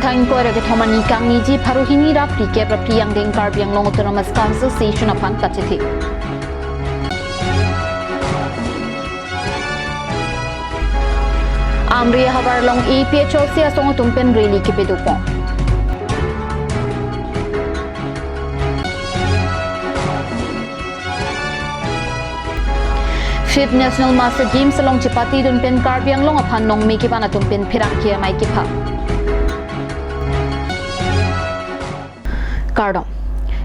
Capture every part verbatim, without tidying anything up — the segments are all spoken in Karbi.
Thang ingkoi ra kethom arni kangniji pharo hini ra phlikep ra phli angdeng Karbi Anglong Autonomous Council session aphan kachethe. Amri ahavar along A P H L C asong atum pen rally kepadopon. Fifth National Master Games along chepatedun pen Karbi Anglong aphan nongme kevan atum pen pherangke amei kepha. Kardom.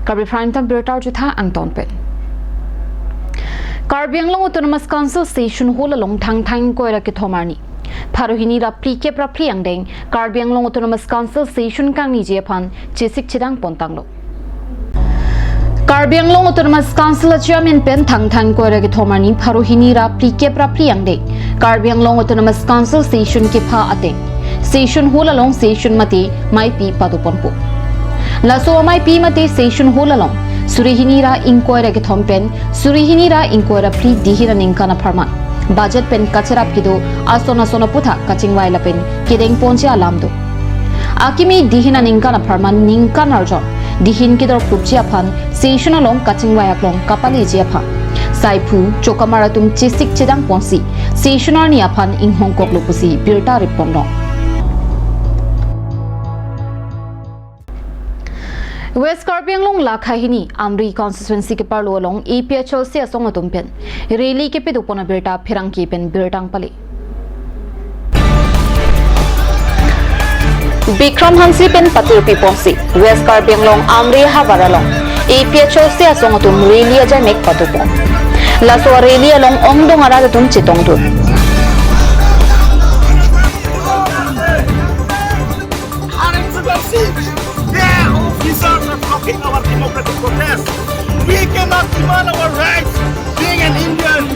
Karbi Prime Time birta jutha angton pen. Karbi Anglong Autonomous Council session hall along Thangthang ingkoi ra kethom arni pharo hini ra phlikep ra phli angdeng Karbi Anglong Autonomous Council session kangniji aphan chesik chedang pontanglo. Karbi Anglong Autonomous Council a chairman pen Thangthang ingkoi ra kethom arni pharo hini ra phlikep ra phli angdeng Karbi Anglong Autonomous Council session kepha ateng session hall along session mate meipi padoponpo. Laso ameipi mate session hall along suri hini ra ingkoi ra kethom pen suri hini ra ingkoi ra phli dihin aningkan apharman budget pen kacherap kedo ason ason aputhak kachingvai lapen kedengponji alam do. Akimi dihin aningkan apharman ningkan arjon dihin kedorphrupji aphan session along kachingvai aklong kapaleji aphan saiphu chokamar atum chesik chedang ponsi session arni aphan inghongkoklo pusi birta ripponlo. West Karbi Anglong lakha hini Amri constituency keparlo along A P H L C asong atum pen rally kepadopon abirta pherangke pen birta pale. Bikram Hanse pen patirpi ponsi West Karbi Anglong Amri ahavar along A P H L C asong atum rally ajaimek padopon. Laso rally along ongdung arat atum chetongdun. Their officers are blocking our democratic protest. We cannot demand our rights. Being an Indian,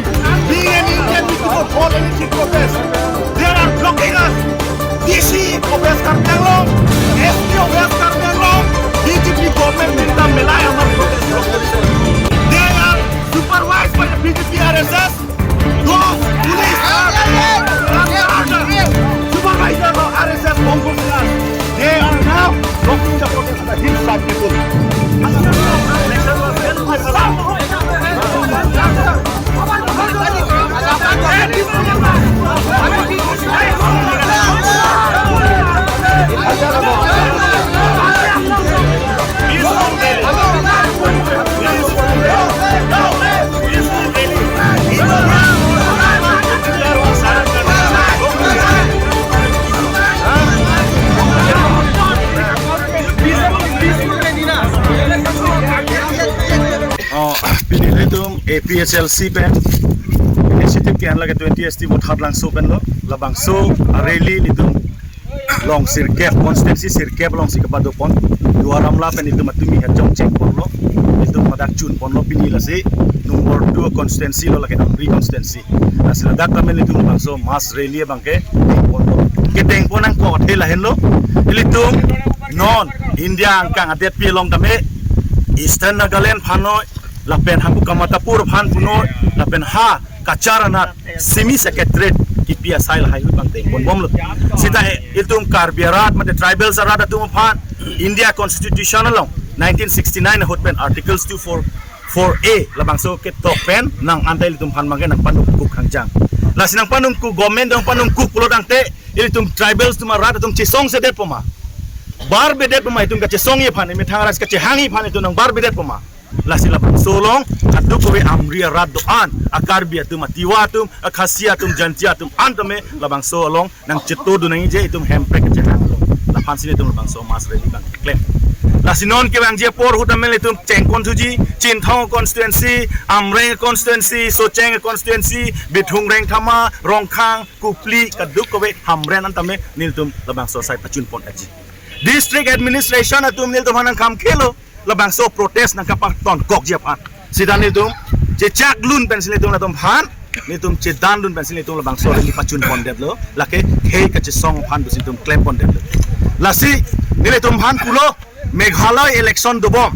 being an Indian, we cannot hold anything protest. They are blocking us. D C of West Karbi Anglong, S P of West Karbi Anglong, B J P government minta milai amar protest block. They are supervised by the B J P R S S. Those police are, are, are supervised by R S S Congress. They are now blocking the protest. The hillside people. Oh, pini ilitum A P H L C pen initiative ke-en lake twenty S T Voithalangso pen lo, labangso a-rally ilitum along sirkep, constituency sirkep alongsi kepadopon. Duar Amla pen ilitum atumi hejong chengponlo, ilitum madak chunponlo pini lasi number two constituency lo lake Amri constituency. Lasi ladak kami ilitum labangso mass rally abangke dengponlo. Kedengpon nangkok athe lahenlo. Ilitum non India angkang adetpi along tame Eastern Nagaland aphan noi, lapen ha Kamatapur aphan punoi, lapen ha Cachar anat semi secretariat kipi asai lahai ahut abang dengponbomlo. Sita ilitum Karbi arat mate tribals arat atum aphan India Constitution along nineteen sixty-nine ahut pen Articles two four four A labangso ketok pen nang anta ilitum aphan abangke nangpanungkuk hangjang. Lasi nangpanungkuk, government nangpanungkuk pulo tangte ilitum tribals atum arat atum chesongsedetpo ma? Barbedetpo ma itum kachesongji aphan, imethang arat kachehangji aphan itum nangbarbedetpo ma? Lasi labangso along kadokave Amri arat do-an, a-Karbi atum, a-Tiwa atum, a-Khasi atum, Jaintia atum an tame labangso along nangchetongdun nangji je itum Hemprek kachehang along. Laphansi ilitum labangso mass rally abang keklem. Lasi non kevangji apor ahut tame ilitum chengkon thuji, Chinthong constituency, Amreng constituency, Socheng constituency, Bithung Rengthama, Rongkhang, Kopili, kadokave Hamren an tame nelitum labangso asai pachunpon aji. District administration atum nelitum aphan nangkhamkhelo labangso protest nangkapatonkokji aphan. Sita nelitum chechakdun pensi nelitum latum aphan, nelitum chedandun pensi nelitum labangso rally pachunpondetlo, lake khei kachesong aphan pusi nelitum klempondetlo. Lasi nelitum aphan pulo Meghalaya election dobom.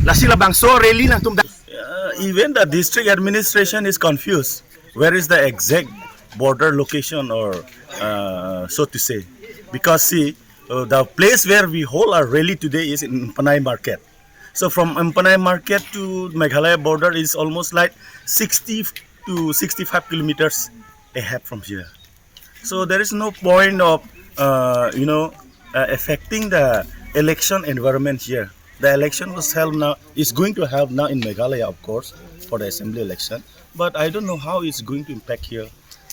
Lasi labangso rally nangtum da- Uh, even the district administration is confused. Where is the exact border location, or, uh, so to say? Because see, Uh, the place where we hold our rally today is in Umpanai Market. So from Umpanai Market to Meghalaya border is almost like sixty to sixty-five kilometers ahead from here. So there is no point of, uh, you know, uh, affecting the election environment here. The election was held now, is going to held now in Meghalaya, of course, for the assembly election. But I don't know how it's going to impact here.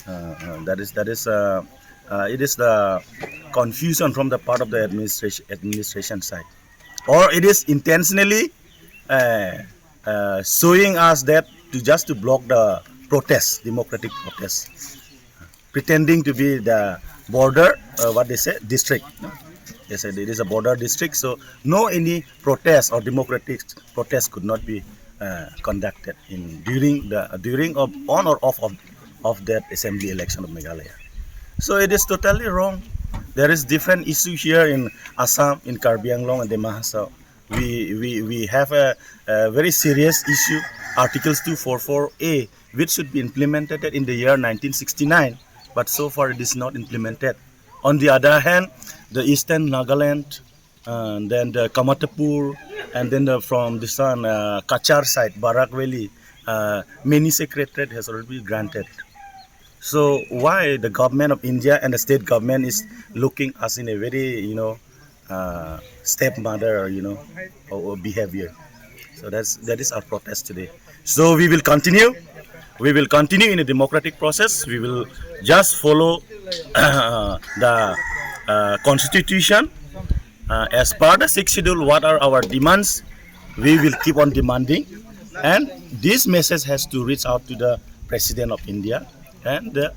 Uh, uh, that is, that is, uh, uh, it is the confusion from the part of the administration, administration side, or it is intentionally, uh, uh, showing us that to just to block the protest, democratic protest, pretending to be the border, uh, what they say, district. They said it is a border district, so no any protest or democratic protest could not be, uh, conducted in during the, during of, on or off of, of that assembly election of Meghalaya. So it is totally wrong. There is different issue here in Assam, in Karbi Anglong and Dima Hasao. We, we, we have a, a very serious issue, Articles two four four A, which should be implemented in the year nineteen sixty-nine, but so far it is not implemented. On the other hand, the Eastern Nagaland, and then the Kamatapur, and then the, from this one, uh, Cachar side, Barak Valley, uh, mini secretariat has already been granted. So why the government of India and the state government is looking us in a very, you know, uh, stepmother, you know, or, or behavior? So that's, that is our protest today. So we will continue. We will continue in a democratic process. We will just follow the, uh, constitution. Uh, as per the sixth schedule, what are our demands? We will keep on demanding. And this message has to reach out to the President of India and the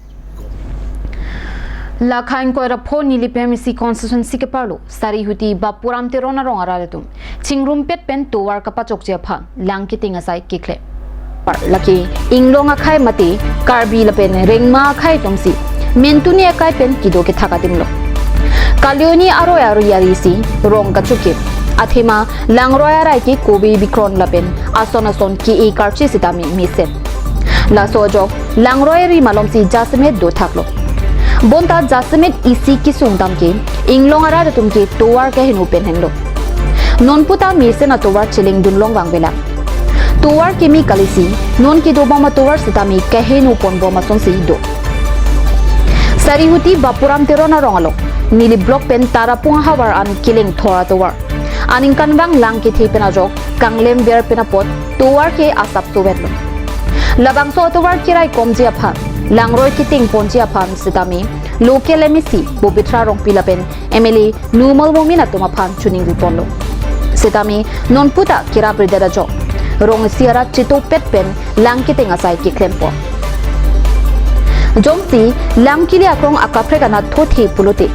Lakhain koira pho neli P M E C constituency keparlo Sarihuti Bapuram Teron arong arat atum chingrumpet pen tovar kapachokji aphan lang kiting asai keklem. Lake Inglong akhai mate Karbi lapen Rengma akhai atumsi mentuni akai pen kedo kethak adim lo. Kalioni aroi aroi ari si rong kachukip. Athema langroi arai ke kobi bikron lapen ason ason ke-e karchi sitame mesen. Laso ajok langroi ri malomsi jasemet dothaklo. Bonta jasemet isi kesung dam ke Inglong arat atum ke tovar keheno pen henlo. Non puta mesen atovar cheleng dunlong vangvela. Tovar kemi kalisi non kedobom atovar sitame keheno ponbom asonsi do. Sarihuti Bapuram Teron arong along Nilip Block pen Tarapung ahavar an keleng thor atovar. Aningkanvang lang kethe pen ajok kanglem-ver pen apot tovar ke asap tovetlo. Labangso atovar kerai komji aphan, langroi kiting ponji aphan sitame local M A C Pabitra Rongpi lapen M L A Numal Momin atum aphan choningri ponlo. Sitame non puta kerap ridet ajok rong isi arat chetopet pen lang kiting asai keklem pon. Jongsi lang kili akrong akaprek anat thothe pulote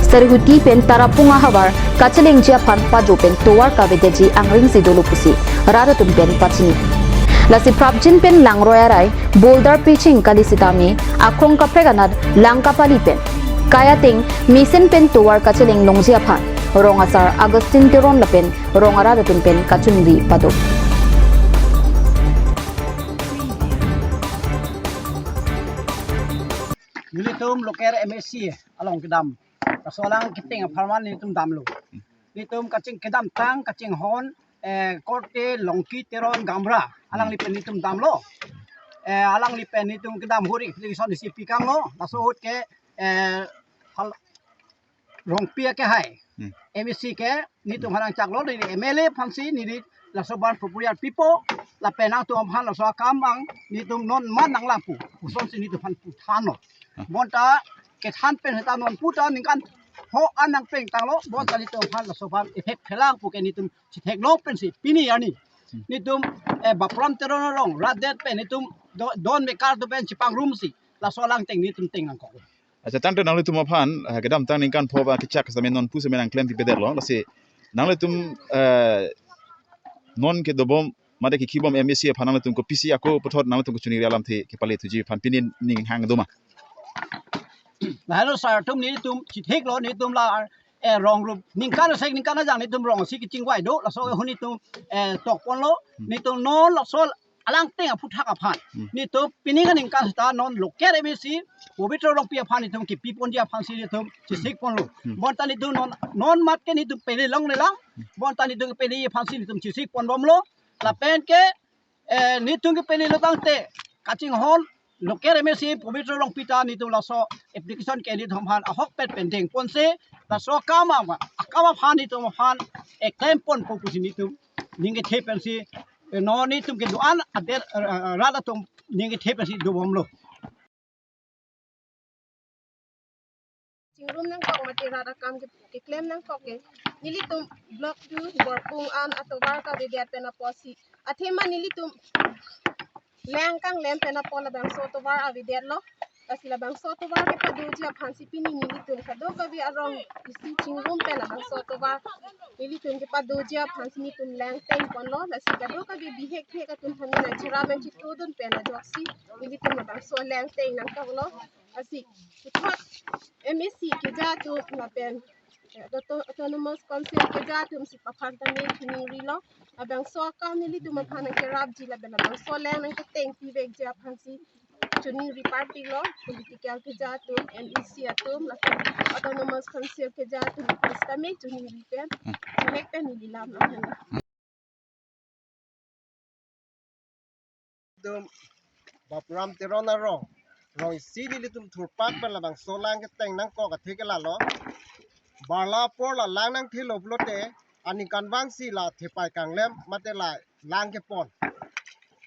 Sarihuti pen Tarapung ahavar kachelengji aphan pajo pen tovar kavedetji angring si dolo pusi rat atum pen pachini. Lasi prapjin pen langroi arai boulder pitching kali sitame akrong kaprek anat lang kapali pen kai ateng mesen pen tovar kacheleng longji aphan rong asar Augustine Teron lapen rong arat atum pen kachoningri pado. Nelitum local M A C along kedam. Laso alang kiting apharman nelitum damlo. Nelitum kaching kedamtang kachinghon, eh, Korte Longki Teron Gamra alangli pen nelitum damlo. Eh, alangli pen nelitum kedam huri application isi pikanglo. Laso ahut ke, eh, hal Rongpi akehai. Hmm. M A C ke nelitum aphan nangchaklo, neli M L A aphansi neli laso abang proposal pipo, lapen nangtum aphan laso akam abang nelitum non man nanglang pu. Pusonsi nelitum aphan puthanlo. Hmm. Bonta kethan pen seta non puta ningkan pho an nangplengtanglo, bonta nelitum aphan laso abang effect phelang pu ke nelitum chetheklo pensi pini arni. Hmm. Nelitum, eh, Bapuram Teron arong rat det pen nelitum do-, don mekar do pen chepangrumsi laso alang ateng nelitum tengnangkok. Acha, tangte nanglitum aphan, eh, kedamtang ningkan pho ba kechak sitame non pu sitame nangklem pipedetlo. Lasi nanglitum, eh, non kedobom mate kekibom M A C aphan nanglitum kopisi ako puthot nanglitum kachoningri alamthe kepale thuji aphan pini ning hang doma. Lahelo sar atum, nelitum chetheklo, nelitum la, eh, rong rup ningkan asek ningkan ajang nelitum rong isi kachingvai do, laso ahut nelitum, eh, tokponlo, nelitum non laso alangteng aphuthak aphan. Hmm. Netum pini aningkan seta non local M A C Pobitro Rongpi aphan netum kipi ponji aphansi netum chesik ponlo. Hmm. Bonta netum non, non mat ke netum pele longle lang. Bonta netum pele aphansi netum chesik ponbomlo. Lapen ke, eh, netum ke pele lo tangte kachinghon local M A C Pobitro Rongpi ta netum laso application ke netum aphan ahokpet pen dengponsi laso akam a-, akam aphan netum aphan eklem ponpo pusi netum ning kethe pensi, eh, non netum kedo-an adet, eh, eh, rat atum ning kethe pensi dobomlo. Chingrum nangkok mate rat akam ke, keklem nangkok ke. Nelitum Block two Borpung an atovar kavedet pen apotsi, athema nelitum lang kanglem pen apot labangso atovar avedetlo. Lasi labangso atovar kepadoji aphansi pini nelitum kadokave arong isi Chingrum pen labangso atovar nelitum kepadoji aphansi netum lang tengponlo. Lasi kadokave bihek hek atum thamin nangcherap nangchitudun pen ajoksi nelitum labangso lang teng nangkoklo. Lasi puthot M A C keja atum lapen, eh, auto-, Autonomous Council keja atumsi aphan tame choningrilo. Labangso akam nelitum aphan nangcherapji lapen labangso lang nangketengpi vekji aphansi choningri parpiklo. Political keja atum, M A C atum lapen Autonomous Council keja atum sitame choningri pen, hmm, chehek pen neli lam lahenlo. Netum Bapuram Teron arong, rong isi nelitum thurpak pen labangso lang keteng nangkok athe ke lalo. Barla apor la lang nangthelo pulote aningkanvangsi la thepai kanglem mate la lang kepon.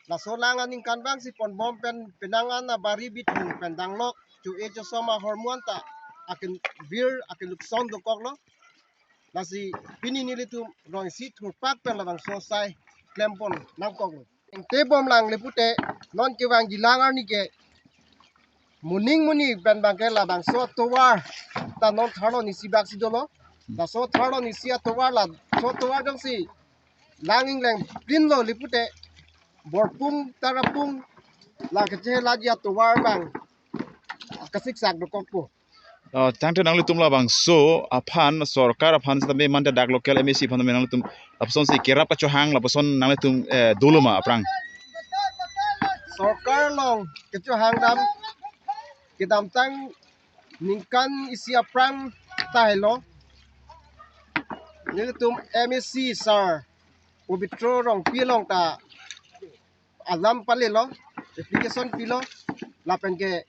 Laso lang aningkanvangsi ponbom pen penang an abari bithung pen danglok, cho-e chosom ahormu an ta akenvir akenlukson dokoklo. Lasi pini nelitum rong isi thurpak pen labangso asai klempon nangkoklo. Tebom lang le pute non kevangji lang arni ke moning moning pen abangke labangso atovar ta non tharlo nisi baksi dolo. Laso tharlo nisi atovar, laso atovar jongsi lang ingleng plinlo le pute Borpung Tarapung la kechelaji atovar abang kasiksak dokokpo. Oh, tangte nanglitum labangso aphan, sorkar aphan sitame mate dak local M A C aphan tame nanglitum lapusonsi kerap kachohang lapuson nanglitum, eh, dolo ma aphrang? Sorkar along kechohang dam kedamtang ningkan isi aphrang tahelo. Nelitum M A C sir Pobitro Rongpi along ta alam palelo, application pilo, lapen ke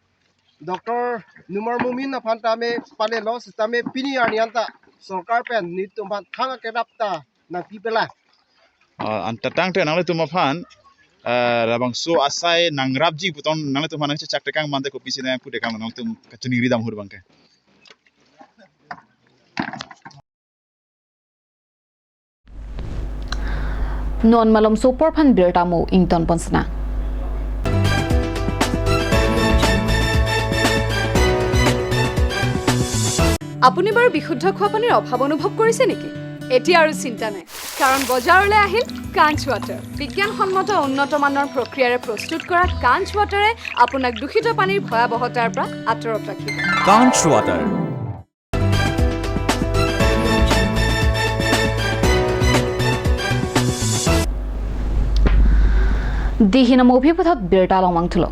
Doctor Numar Momin aphan tame palelo, sitame pini arni anta sorkar pen netum aphan thang akerap ta nangpipelang. Ah, anta tangte nanglitum aphan, eh, labangso asai nangrapji pu tong nanglitum aphan nangchechak tekang mate kopisi nangpu tekang, nanglitum kachoningri dam hur abangke. Non malomso apor aphan birta mo ington ponsna. আপুনি বাৰু বিশুদ্ধ খোৱা পানীৰ অভাৱ অনুভৱ কৰিছে নেকি? এতিয়া আৰু চিন্তা নাই, কাৰণ বজাৰলৈ আহিল কাঞ্চ ৱাটাৰ। বিজ্ঞানসন্মত উন্নত মানৰ প্ৰক্ৰিয়াৰে প্ৰস্তুত কৰা কাঞ্চ ৱাটাৰে আপোনাক দূষিত পানীৰ ভয়াৱহতাৰ পৰা আঁতৰত ৰাখিব। কাঞ্চ water. Dihina mopi puthot birta along mangthulo.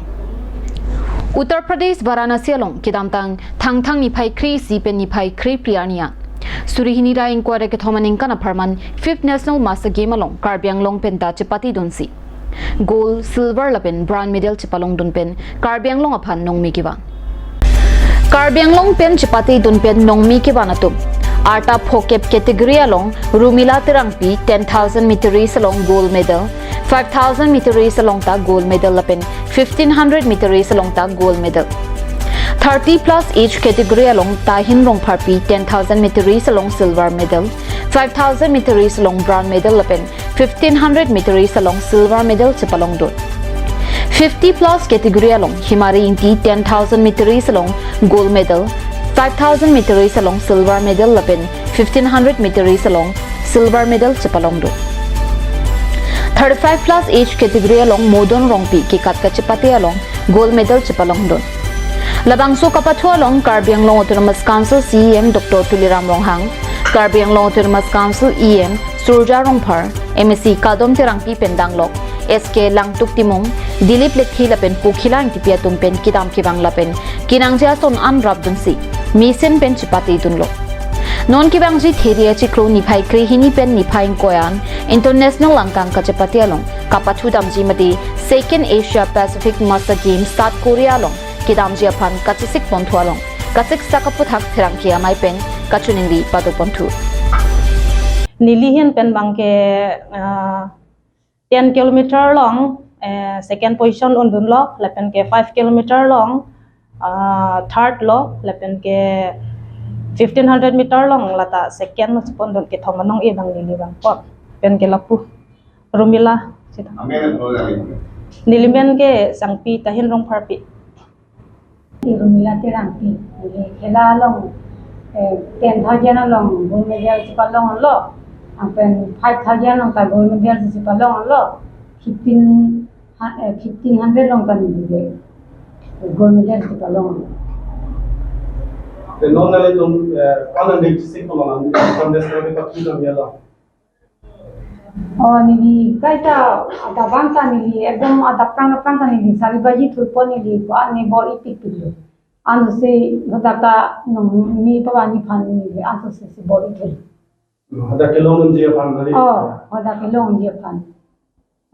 Uttar Pradesh, Varanasi along kedamtang Thangthang niphai kre-isi pen niphai krephli arni a suri hini ra ingkoi ra kethom aningkan apharman Fifth National Master Game along Karbi Anglong pen ta chepatedunsi gold, silver lapen bronze medal chepalongdun pen Karbi Anglong aphan nongmi kevan. Karbi Anglong pen chepatedun pen nongmi kevan atum arta phokep category along Rumila Terangpi ten thousand meter race along gold medal, five thousand meter race along ta gold medal lapen fifteen hundred meter race along ta gold medal. Thirty plus age category along Tahin Rongpharpi ten thousand meter race along silver medal, five thousand meter race along bronze medal lapen fifteen hundred meter race along silver medal chepalongdun. Fifty plus category along Himari Ingti ten thousand meter race along gold medal, five thousand meter race along silver medal lapen fifteen hundred meter race along silver medal chepalongdun. Thirty-five plus age category along Modon Rongpi kekat kachepate along gold medal chepalongdun. Labangso kapathu along Karbi Anglong Autonomous Council C E M Doctor Tuliram Ronghang, Karbi Anglong Autonomous Council E M Surjya Rongphar, M A C Kadom Terangpi pen danglok, S K Langtuk Timung, Dilip Lekthe lapen Pokhala Engtipi atum pen kedam kevang lapen kenangji ason an rapdunsi mesen pen chepatedunlo. Non kevangji Theri achiklo niphai krehini pen niphai ingkoi an International angkang kachepate along kapathudamji mate Second Asia Pacific Master Games South Korea along kedamji aphan kachesik ponthu along kachesik sak aphuthak pherangke amei pen kachiningri padoponthu. Neli ahin pen abangke, ah, ten kilometer along, eh, second position undunlo, lapen ke five kilometer along, ah, third lo, lapen ke fifteen hundred meter along lata second lo chepondun, kethom anong-e abang neli abang pon. Pen ke lapu Rumila, sita. Amen, Rumila. Neli amen ke Sangpi Tahin Rongpharpi. Rumila Terangpi, neli khela along, eh, ten thousand along gold medal chepalonglo, lapen five thousand along ta gold medal chepalonglo, fifteen, ha-, eh, fifteen hundred along ta neli gold medal chepalonglo. Te non nanglitum, eh, one hundred six along, contest kami kaphi kami along. Oh, neli kaita adap abang ta neli, ekdom adap aphrang aphrang ta neli sari baji thurpo neli ko ani bor-i pikpiklo. Ansi hadak ta nong mi pawani aphan neli ansi si bor-i thur. Hadak kelongji aphan tadi. Oh, hadak kelongji aphan.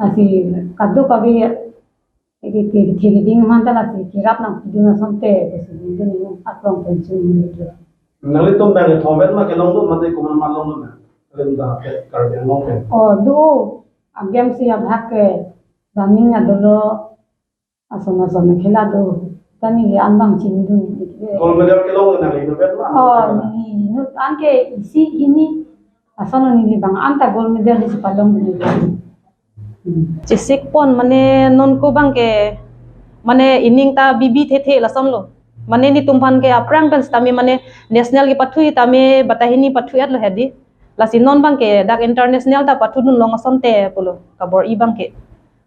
Ansi kadokave Eke ke ke ke ding man ta lasi kerap nangpidun asonte, ke si ding ding aklong pension ni do. Nanglitum abang thomvet ma kelong do mate komat ma long do na? Kalian da ke Karbi Anglong ke. Oh, do. Agam si abhak ke damning adolo ason ason khela do. Tani le anbang chini do. Gold medal kelong na le no bet ma. Oh, ni ni no anke isi ini asal ni bang anta gold medal di si palong ni. Hmm. Chesik pon mane non ko abang ke mane ining ta bibi thethe lasonlo. Mane netum aphan ke aphrang pen sitame mane national kepathu tame batahini pathu-etlo hedi. Lasi non abang ke dak international ta pathudun long asonte pulo kabor-i abang ke.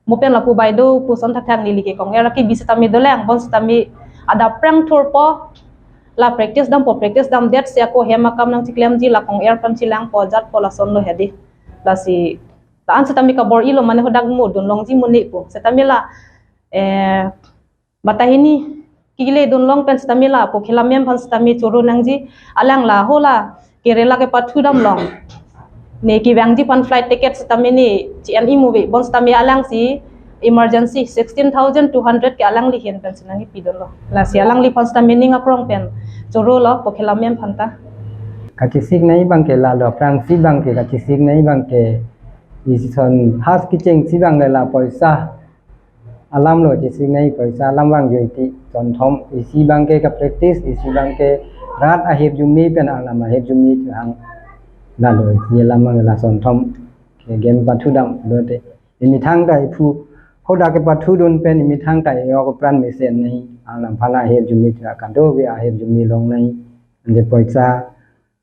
Mo pen lapu bai do puson thakthak neli ke kong-er ke bi sitame dolang pon sitame adap aphrang thurpo la practice dampo practice damdet si ako hem akam nangchiklemji la kong-er pen chelangpo jatpo lasonlo hedi. Lasi ta an sitame kabor-ilo mane hadak mo dun longji mo ne po. Sitame la, eh, batahini kile dun long pen sitame la Pokhila ma'am aphan sitame choro nangji alang la ho la Kerala kepathudam long. Ne kevangji aphan flight ticket sitame ne chi an imu ve bon sitame alang si emergency sixteen thousand two hundred ke alangli ahin pen si nangkepidunlo. Lasi alangli aphan sitame ning akrong pen chorolo Pokhila ma'am aphan ta. Kachesik nangji abang ke lalo aphrangsi abang ke kachesik nangji abang ke ison first kechengsi abang ke la poisa alamlo chesik nangji poisa alam vangji ti tonthom isi abang ke kapractice isi abang ke rat ahirjume pen alam ahirjume chehang lalo isi alam abang ke la sonthom ke game pathudam lote. Imethang ta iphu hadak kepathudun pen imethang ta ejok apran mesen nangji alam aphan la ahirjume chehang kadokave ahirjume long nangji anke poisa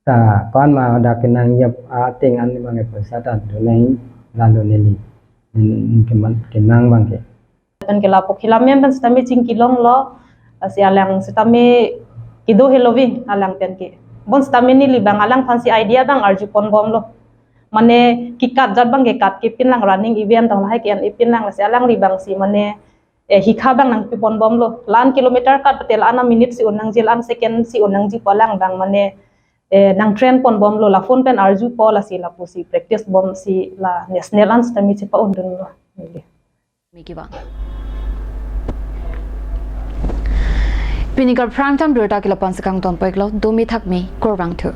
ta ko-an ma hadak kenangji ateng an abang ke poisa ta do nangji lalo neli. Neli keman kenang abang ke. Pen ke la Pokhila ma'am pen sitame chingki longlo, lasi alang sitame kedo heloving alang pen ke. Bon sitame neli abang alang aphan si idea abang arju ponbomlo. Mane kekat jat abang ke kat kepin lang running event tong lahai ke an epin lang lasi alangli abang si mane, eh, hikha abang nangpi ponbomlo. La-an kilometer kat pate la-an a minute si un nangji la-an second si un nangji pu alang abang mane, eh, nang train ponbomlo la phone pen arjupo lasi lapusi practice bom si la national an sitame chepa-undunlo. Neli. Mi kevang. Pini karprang atum birta ke lapu-an si kangtonpiklo, domi thakmi, kurvangthu.